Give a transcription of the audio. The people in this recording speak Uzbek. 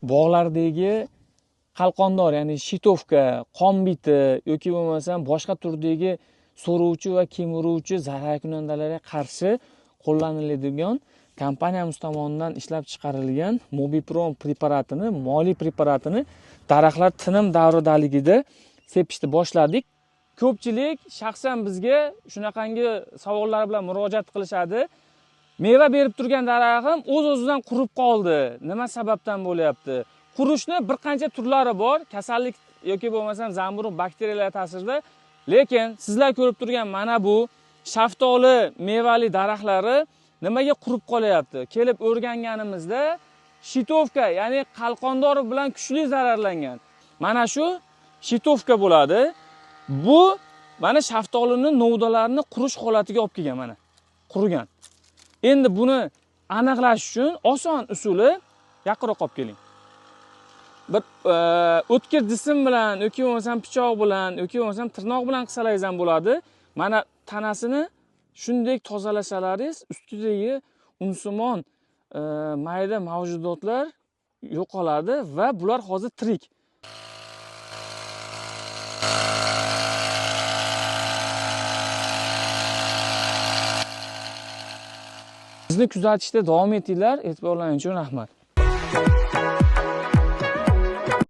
Bog'lardagi qalqondor, ya'ni shitovka, qon biti yoki bo'lmasam boshqa turdagi so'ruvchi va kemiruvchi zararkunandalarga qarshi qo'llaniladigan kompaniyamiz tomonidan ishlab chiqarilgan Mobiprom preparatini, moli preparatini daraxtlar tinim davridaligida sepishni boshladik. Ko'pchilik shaxsan bizga shunaqangi savollar bilan murojaat qilishadi. Meva berib turgan daraxtim o'z-o'zidan qurib qoldi. Nima sababdan bo'lyapti? Qurishni bir qancha turlari bor, kasallik yoki bo'lmasam zamburug' bakteriyalar ta'sirida. Lekin sizlar ko'rib turgan mana bu shaftoli mevali daraxtlari nimaga qurib qolyapti? Kelib o'rganganimizda shitovka, ya'ni qalqondor bilan kuchli zararlangan. Mana shu shitovka bo'ladi. Bu mana shaftolini novdalarini qurish holatiga olib kelgan, mana qurigan. Endi buni aniqlash uchun oson usuli yaqinroq olib keling. Bir o'tkir jism bilan yoki bo'lmasam pichoq bilan yoki bo'lmasam tirnoq bilan qilsangiz ham bo'ladi. Mana tanasini shunday tozalasalaringiz ustidagi unsimon mayda mavjudotlar yo'qoladi va bular hozir tirik. Bizni kuzatishda davom etinglar. E'tiborlaringiz uchun rahmat.